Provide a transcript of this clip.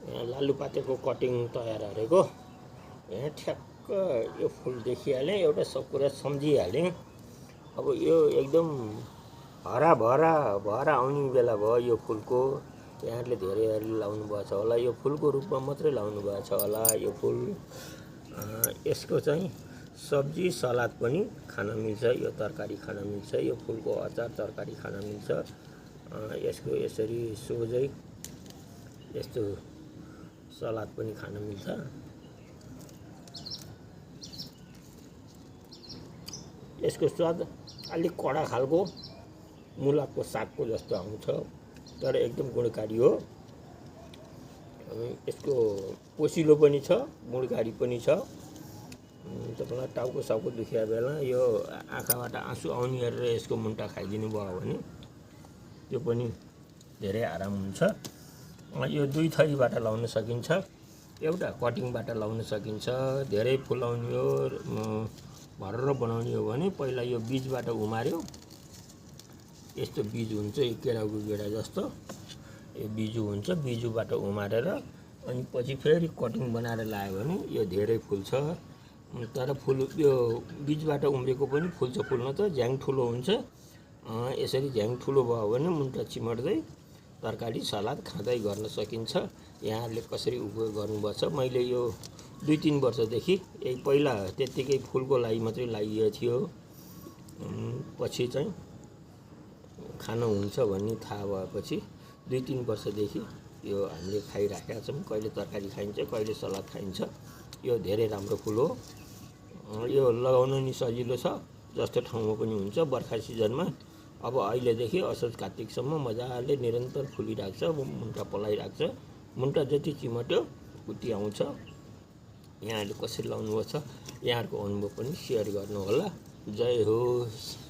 यहाँ लालुपातेको कटिङ तयार गरेको। यहाँ ठ्याक्क यो फुल देखिहालेँ, एउटा सब कुरा सम्झिहालेँ। अब यो एकदम हराभरा भएर आउने बेला भयो यो फुलको। यहाँहरूले धेरैहरूले लाउनु भएको छ होला, यो फुलको रूपमा मात्रै लाउनु भएको छ होला। यो फुल यसको चाहिँ सब्जी सलाद पनि खान मिल्छ, यो तरकारी खान मिल्छ, यो फुलको अचार तरकारी खान मिल्छ। यसको यसरी सोझै यस्तो सलाद पनि खान मिल्छ। यसको स्वाद अलिक कडा खालको मुलाको सागको जस्तो आउँछ, तर एकदम गुणकारी हो। यसको पोसिलो पनि छ, गुणकारी पनि छ। तपाईँलाई टाउको साउको दुखिया बेला यो आँखाबाट आँसु आउने गरेर यसको मुन्टा खाइदिनु भयो भने त्यो पनि धेरै आराम हुन्छ। यो दुई थरीबाट लाउन सकिन्छ, एउटा कटिङबाट लाउन सकिन्छ। धेरै फुलाउने हो भरेर बनाउने हो भने पहिला यो बीजबाट उमार्यो, यस्तो बीज हुन्छ, यो केराउको गेडा जस्तो यो बिजु हुन्छ। बिजुबाट उमारेर अनि पछि फेरि कटिङ बनाएर लायो भने यो धेरै फुल्छ। तर फुल यो बीजबाट उम्रेको पनि फुल्छ, फुल्न त झ्याङ ठुलो हुन्छ। यसरी झ्याङ ठुलो भयो भने मुन्टा चिमट्दै तरकारी सलाद खाँदै गर्न सकिन्छ। यहाँहरूले कसरी उपयोग गर्नुभएको छ, मैले यो 2-3 वर्षदेखि यही पहिला त्यत्तिकै फुलको लागि मात्रै लगाइएको थियो। पछि चाहिँ खान हुन्छ भन्ने थाहा भएपछि 2-3 वर्षदेखि यो हामीले खाइराखेका छौँ। कहिले तरकारी खाइन्छ, कहिले सलाद खाइन्छ। यो धेरै राम्रो फुल हो। यो लगाउन नि सजिलो छ, जस्तो ठाउँमा पनि हुन्छ। बर्खा सिजनमा अब अहिलेदेखि असोज कार्तिकसम्म मजाले निरन्तर फुलिरहेको छ, मुन्टा पलाइरहेको छ। मुन्टा जति चिमट्यो उति आउँछ। यहाँहरूले कसरी लाउनुभएको छ, यहाँहरूको अनुभव पनि सेयर गर्नुहोला। जय होस्।